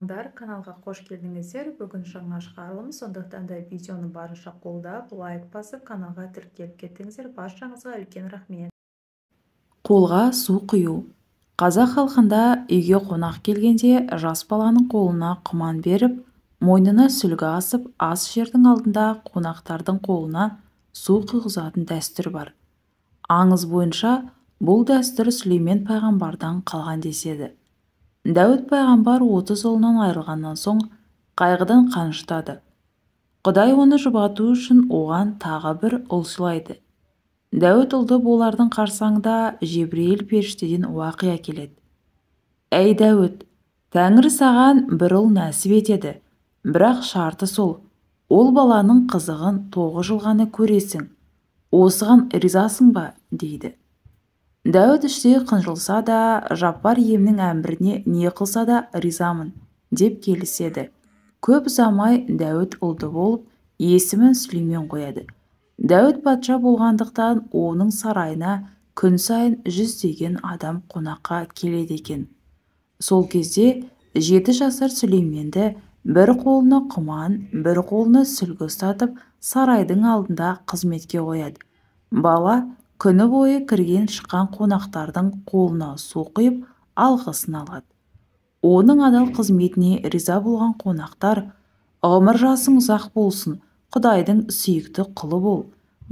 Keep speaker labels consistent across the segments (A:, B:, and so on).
A: Каналға қош келдіңіздер. Бүгін жаңа шығарылым, сондықтан да видеоны барынша қолдап, лайк басып, каналға тіркеліп кеттіңіздер. Баршаңызға үлкен рахмет.
B: Қолға су құю. Қазақ халқында үйге қонақ келгенде жас баланың қолына құман беріп, мойнына сүлгі асып, ас жердің алдында қонақтардың қолына су құйғызатын дәстүр бар. Аңыз бойынша бұл дәстүр Сүлеймен пайғамбардан қалған деседі. Дәуіт пайғамбар 30 ұлынан айырылғаннан соң қайғыдан қан жұтады. Құдай оны жұбату үшін оған тағы бір ұл сыйлайды. Дәуіт ұлды болардың қарсаңында Жебірейіл періштеден уақия келеді. Әй Дәуіт, Тәңір саған бір ұл нәсіп етеді, бірақ шарты сол, ол баланың қызығын 9 жыл ғана көресің. Осыған ризасың ба, дейді. Дәуіт іштей қынжылса да, Жаппар иемнің әміріне не қылса да ризамын, деп келіседі. Көп ұзамай Дәуіт ұлды болып, есімін Сүлеймен қояды. Дәуіт патша болғандықтан оның сарайына күн сайын жүздеген адам қонаққа келеді екен. Сол кезде 7 жасар Сүлейменді бір қолына құман, бір қолына сүлгі ұстатып, сарайдың алдында қызметке қояды. Бала күні бойы кірген шыққан қонақтардың қолына су құйып, алғысын алады. Оның адал қызметіне риза болған қонақтар, ғұмыр жасың ұзақ болсын, Құдайдың сүйікті құлы бол,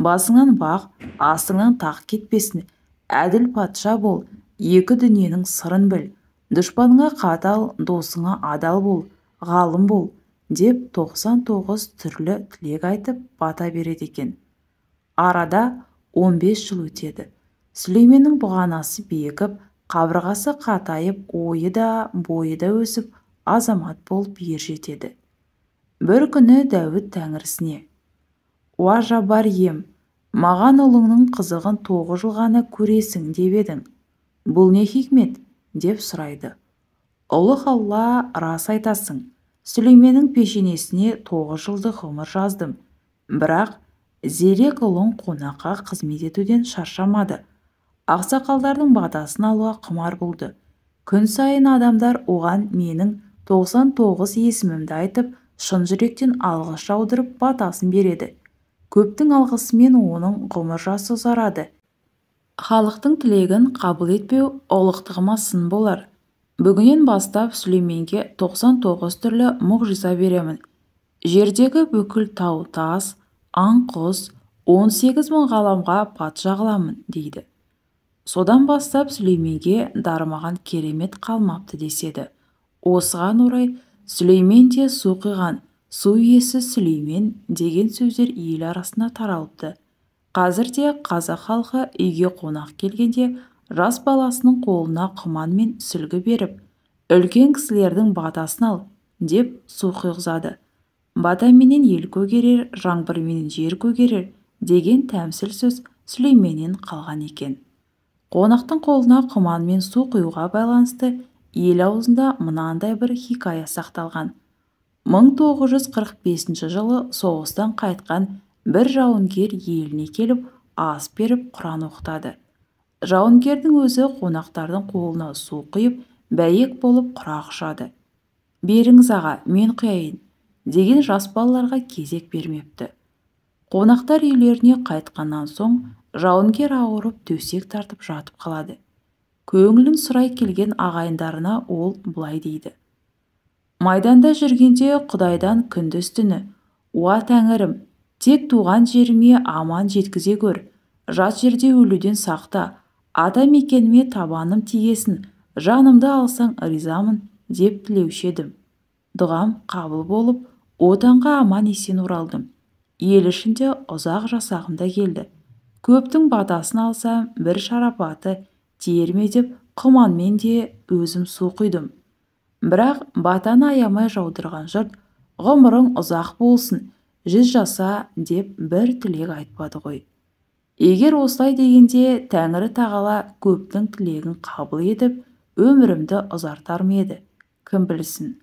B: басыңнан бақ, астыңнан тақ кетпесін, әділ патша бол, екі дүниенің сырын біл, дұшпаныңа қатал, досыңа адал бол, ғалым бол, деп 99 түрлі тілек айтып бата береді екен. Арада 15 жыл өтеді. Сүлейменнің бұғанасы бекіп, қабырғасы қатайып, ойы да, бойы да өсіп, азамат болып ер жетеді. Бір күні Дәуіт тәңірісіне: «Уа Жаббар ием, маған ұлыңның қызығын 9 жыл ғана көресің деп едің. Бұл не хикмет?» деп сұрайды. Ұлық Алла, рас айтасың. Сүлейменнің пешенесіне 9 жылдық ғұмыр жаздым. Бірақ зерек ұлың қонаққа қызмет етуден шаршамады. Ақсақалдардың батасын алуға құмар болды. Күн сайын адамдар оған менің 99 есімімді айтып, шын жүректен алғыс жаудырып батасын береді. Көптің алғысымен оның ғұмыр жасы ұзарады. Халықтың тілегін қабыл етпеу ұлықтығыма сын болар. Бүгіннен бастап Сүлейменге 99 түрлі мұғжиза беремін. Жердегі бүкіл тау-тас, аң-құс, 18 мың ғаламға патша қыламын, дейді. Содан бастап Сүлейменге дарымаған керемет қалмапты деседі. Осыған орай Сүлеймен де су құйған, су иесі Сүлеймен деген сөздер ел арасына таралыпты. Қазір де қазақ халқы үйге қонақ келгенде жас баласының қолына құман мен сүлгі беріп, үлкен кісілердің батасын ал, деп су құйғызады. Батаменен ел көгерер, жаңбырменен жер көгерер деген тәмсіл сөз Сүлейменнен қалған екен. Қонақтың қолына құман мен су құюға байланысты ел аузында мынандай бір хикая сақталған. 1945 жылы соғыстан қайтқан бір жауынгер еліне келіп, ас беріп құран оқытады. Жауынгердің өзі қонақтардың қолына су құйып, бәйек болып құрақ ұшады. Беріңіз аға, мен құяйын, деген жас балаларға кезек бермепті. Қонақтар үйлеріне қайтқаннан соң жауынгер ауырып төсек тартып жатып қалады. Көңілін сұрай келген ағайындарына ол былай дейді. Майданда жүргенде Құдайдан күндіз түні, «Уа Тәңірім, тек туған жеріме аман жеткізе көр, жат жерде өлуден сақта, ата мекеніме табаным тигесін, жанымды алсаң ризамын», деп тілеуші едім. Дұғам қабыл болып, отанға аман есен оралдым. Ел ішінде ұзақ жасағым да келді. Көптің батасын алсам, бір шарапаты тиер ме деп құманмен де өзім су құйдым. Бірақ батаны аямай жаудырған жұрт, ғұмырың ұзақ болсын, 100 жаса деп бір тілек айтпады ғой. Егер осылай дегенде Тәңірі тағала көптің тілегін қабыл етіп, өмірімді ұзартар ма еді, кім білсін.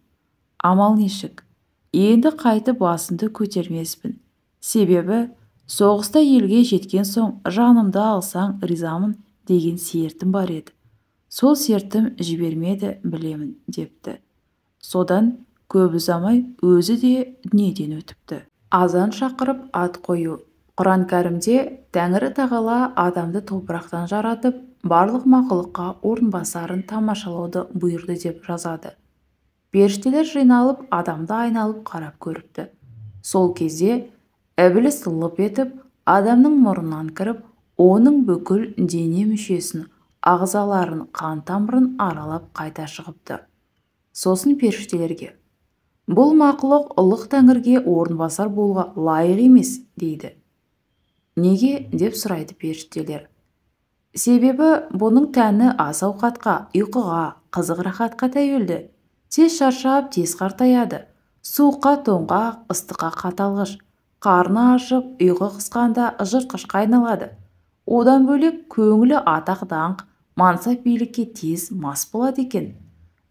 B: Амал нешік, енді қайтып басымды көтермеспін. Себебі соғыста елге жеткен соң жанымды алсаң ризамын деген сертім бар еді. Сол сертім жібермеді білемін, депті. Содан көп ұзамай өзі де дүниеден өтіпті. Азан шақырып ат қою. Құран кәрімде Тәңірі тағала адамды топырақтан жаратып, барлық мақұлыққа орынбасарын тамашалауды бұйырды деп жазады. Періштелер жиналып, адамды айналып қарап көріпті. Сол кезде ібіліс лып етіп, адамның мұрнынан кіріп, оның бүкіл дене мүшесін, ағзаларын, қан тамырын аралап қайта шығыпты. Сосын періштелерге: «Бұл мақұлық ұлық Тәңірге орынбасар болуға лайық емес», дейді. «Неге?» деп сұрайды періштелер. «Себебі бұның тәні ас ауқатқа, ұйқыға, қызық рахатқа тәуелді. Тез шаршап, тез қартаяды. Суыққа тоңғақ, ыстыққа қаталғыш. Қарны ашып, ұйқы қысқанда жыртқышқа айналады. Одан бөлек көңілі атақ даңқ, мансап билікке тез мас болады екен.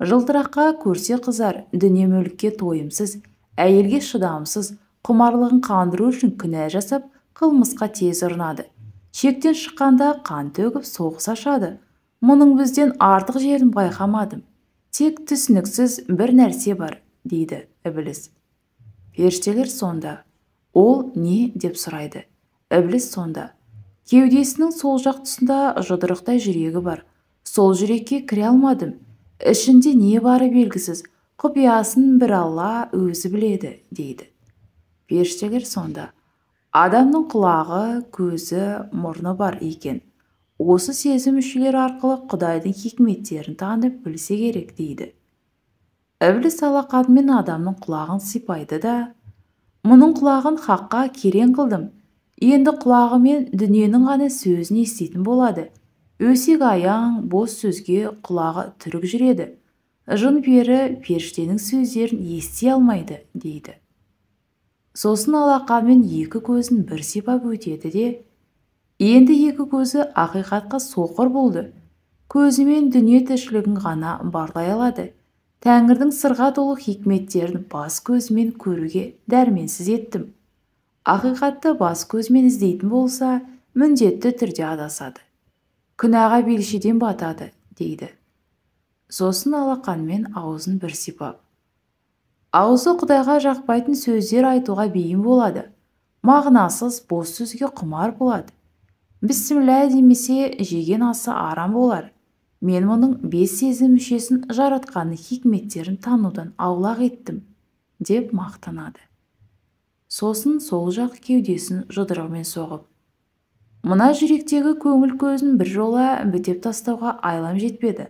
B: Жылтыраққа көрсе қызар, дүние мүлікке тойымсыз, әйелге шыдамсыз, құмарлығын қандыру үшін күнә жасап, қылмысқа тез ұрынады. Шектен шыққанда қан төгіп соғыс ашады. Мұның бізден артық жерін байқамадым. Тек түсініксіз бір нәрсе бар», дейді ібіліс. Періштелер сонда: «Ол не?» деп сұрайды. Ібіліс сонда: «Кеудесінің сол жақ тұсында жұдырықтай жүрегі бар. Сол жүрекке кіре алмадым. Ішінде не бары белгісіз, құпиясын бір Алла өзі біледі», дейді. Періштелер сонда: «Адамның құлағы, көзі, мұрны бар екен. Осы сезім мүшелері арқылы Құдайдың хикметтерін танып білсе керек», дейді. Ібіліс алақанымен адамның құлағын сипайды да: «Мұның құлағын хаққа керең қылдым. Енді құлағымен дүниенің ғана сөзін еститін болады. Өсек аяң, бос сөзге құлағы түрік жүреді. Жын пері періштенің сөздерін ести алмайды», дейді. Сосын алақанмен екі көзін бір сипап өтеді де: «Енді екі көзі ақиқатқа соқыр болды. Көзімен дүние тіршілігін ғана барлай алады. Тәңірдің сырға толы хикметтерін бас көзімен көруге дәрменсіз еттім. Ақиқатты бас көзімен іздейтін болса, міндетті түрде адасады. Күнәға белшеден батады», дейді. Сосын алақанмен аузын бір сипап: «Аузы Құдайға жақпайтын сөздер айтуға бейім болады. Мағынасыз бос сөзге құмар болады. Бісміллә демесе, жеген асы арам болар. Мен мұның бес сезім мүшесін жаратқанның хикметтерін танудан аулақ еттім», деп мақтанады. Сосын сол жақ кеудесін жұдырығымен соғып: «Мына жүректегі көңіл көзін бір жола бітеп тастауға айлам жетпеді.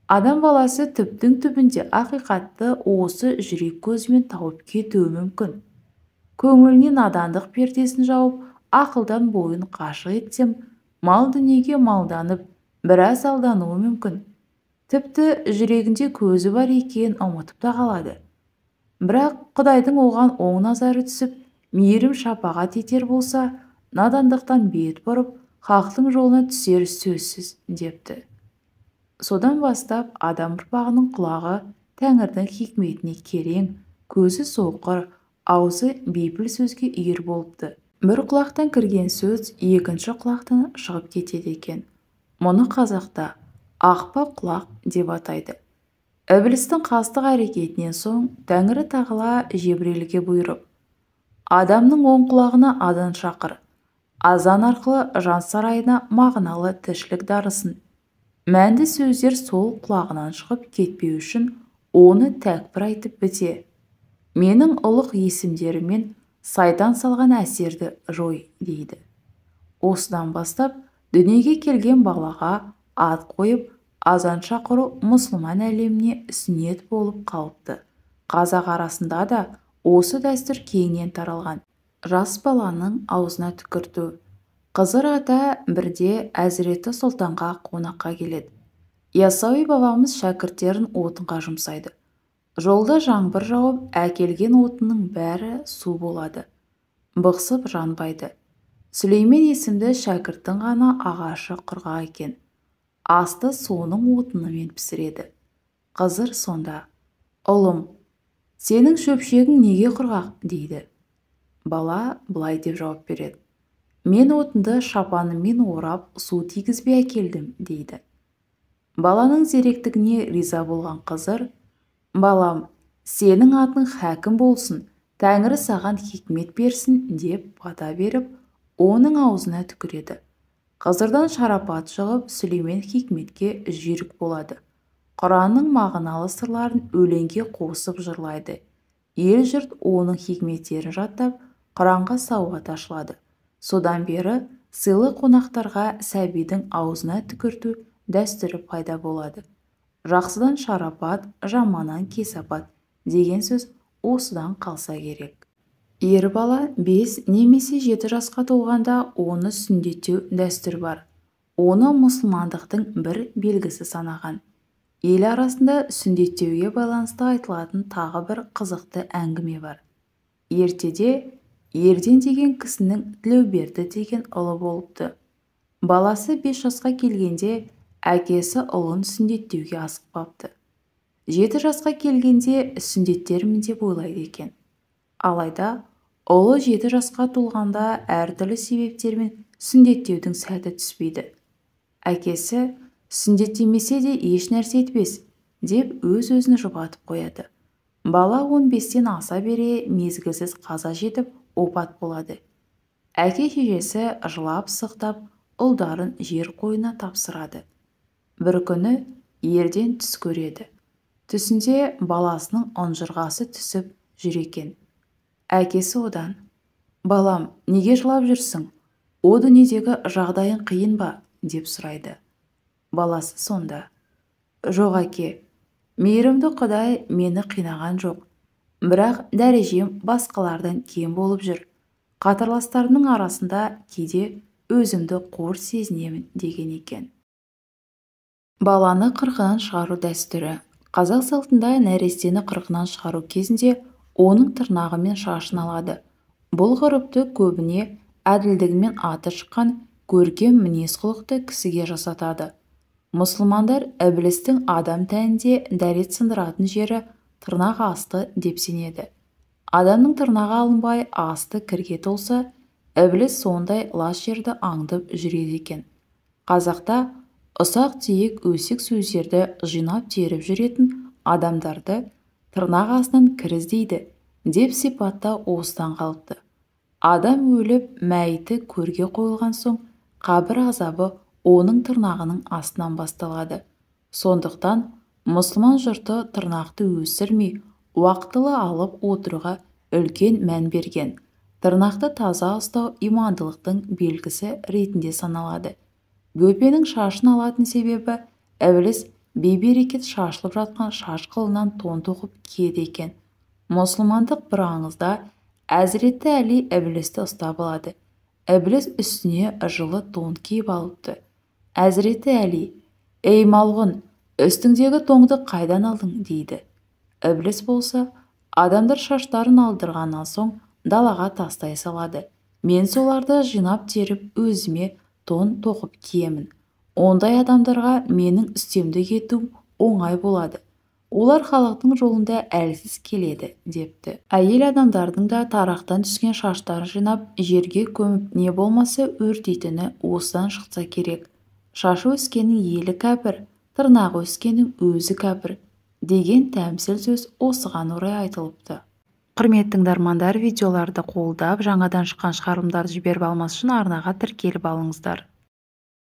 B: Адам баласы түптің түбінде ақиқатты осы жүрек көзімен тауып кетуі мүмкін. Көңіліне надандық пердесін жауып, ақылдан бойын қашық етсем, мал дүниеге малданып, біраз алдануы мүмкін. Тіпті жүрегінде көзі бар екенін ұмытып та қалады. Бірақ Құдайдың оған оң назары түсіп, мейірім шапағат етер болса, надандықтан бет бұрып, хақтың жолына түсер сөзсіз», депті. Содан бастап адам ұрпағының құлағы Тәңірдің хикметіне керең, көзі соқыр, аузы бейпіл сөзге үйір болыпты. Бір құлақтан кірген сөз екінші құлақтан шығып кетеді екен. Мұны қазақта ақпа құлақ деп атайды. Ібілістің қастық әрекетінен соң Тәңірі тағала Жебірелге бұйырып: «Адамның оң құлағына азан шақыр, азан арқылы жан сарайына мағыналы тіршілік дарысын. Мәнді сөздер сол құлағынан шығып кетпеу үшін оны тәкпір айтып біте. Менің ұлық есімдеріммен сайтан салған әсерді жой», дейді. Осыдан бастап дүниеге келген балаға ат қойып, азан шақыру мұсылман әлеміне сүннет болып қалыпты. Қазақ арасында да осы дәстүр кеңінен таралған. Жас баланың аузына түкірту. Қызыр ата бірде Әзіреті Сұлтанға қонаққа келеді. Яссауи бабамыз шәкірттерін отынға жұмсайды. Жолда жаңбыр жауып, әкелген отынның бәрі су болады. Бықсып жанбайды. Сүлеймен есімді шәкірттің ғана ағашы құрғақ екен. Асты соның отынымен пісіреді. Қызыр сонда: «Ұлым, сенің шөпшегің неге құрғақ?» дейді. Бала былай деп жауап береді: «Мен отынды шапаныммен орап, су тигізбей әкелдім», дейді. Баланың зеректігіне риза болған Қызыр: Балам, сенің атың Хәкім болсын, тәңірі саған хикмет берсін деп бата беріп, оның аузына түкіреді. Қызырдан шарапат шығып, Сүлеймен хикметке жүйрік болады. Құранның мағыналы сырларын өлеңге қосып жырлайды. Ел-жұрт оның хикметтерін жаттап, Құранға сауат ашылады. Содан бері сыйлы қонақтарға сәбидің аузына түкірту дәстүрі пайда болады. Жақсыдан шарапат, жаманнан кесапат деген сөз осыдан қалса керек. Ер бала 5 немесе 7 жасқа толғанда оны сүндеттеу дәстүр бар. Оны мұсылмандықтың бір белгісі санаған. Ел арасында сүндеттеуге байланысты айтылатын тағы бір қызықты әңгіме бар. Ертеде Ерден деген кісінің Тілеуберді деген ұлы болыпты. Баласы 5 жасқа келгенде әкесі ұлын сүндеттеуге асықпапты. 7 жасқа келгенде сүндеттермін деп ойлайды екен. Алайда ұлы 7 жасқа толғанда әртүрлі себептермен сүндеттеудің сәті түспейді. Әкесі сүндеттемесе де еш нәрсе етпес деп өз-өзін жұбатып қояды. Бала 15-тен аса бере мезгілсіз қаза жетіп опат болады. Әке шешесі жылап-сықтап ұлдарын жер қойнына тапсырады. Бір күні Ерден түс көреді. Түсінде баласының ұнжырғасы түсіп жүр екен. Әкесі одан: «Балам, неге жылап жүрсің? О дүниедегі жағдайың қиын ба?» деп сұрайды. Баласы сонда: «Жоқ, әке, мейірімді Құдай мені қинаған жоқ. Бірақ дәрежем басқалардан кем болып жүр. Қатарластарымның арасында кейде өзімді қор сезінемін» деген екен. Баланы қырқынан шығару дәстүрі. Қазақ салтында нәрестені қырқынан шығару кезінде оның тырнағы мен шашын алады. Бұл ғұрыпты көбіне әділдігімен аты шыққан көркем мінез-құлықты кісіге жасатады. Мұсылмандар ібілістің адам тәнінде дәрет сындыратын жері тырнақ асты деп сенеді. Адамның тырнағы алынбай асты кірге толса, ібіліс сондай лас жерді аңдып жүреді екен. Қазақта ұсақ-түйек өсек сөздерді жинап теріп жүретін адамдарды тырнақ астынан кір іздейді деп сипаттау осыдан қалыпты. Адам өліп, мәйіті көрге қойылған соң қабір азабы оның тырнағының астынан басталады. Сондықтан мұсылман жұрты тырнақты өсірмей, уақтылы алып отыруға үлкен мән берген. Тырнақты таза ұстау имандылықтың белгісі ретінде саналады. Бөпенің шашын алатын себебі ібіліс бейберекет шашылып жатқан шаш қылынан тон тоқып киеді екен. Мұсылмандық бір аңызда Әзіреті Әли ібілісті ұстап алады. Ібіліс үстіне жылы тон киіп алыпты. Әзіреті Әли: «Ей малғұн, үстіңдегі тоңды қайдан алдың?» дейді. Ібіліс болса, адамдар шаштарын алдырғаннан соң далаға тастай салады. Мен соларды жинап теріп өзіме тон тоқып киемін. Ондай адамдарға менің үстемдік етуім оңай болады. Олар халықтың жолында әлсіз келеді депті. Әйел адамдардың да тарақтан түскен шаштарын жинап, жерге көміп не болмаса өртейтіні осыдан шықса керек. Шашы өскеннің елі кәпір, тырнағы өскеннің өзі кәпір деген тәмсіл сөз осыған орай айтылыпты. Құрметті тыңдармандар, видеоларды қолдап, жаңадан шыққан шығарылымдарды жіберіп алмас үшін арнаға тіркеліп алыңыздар.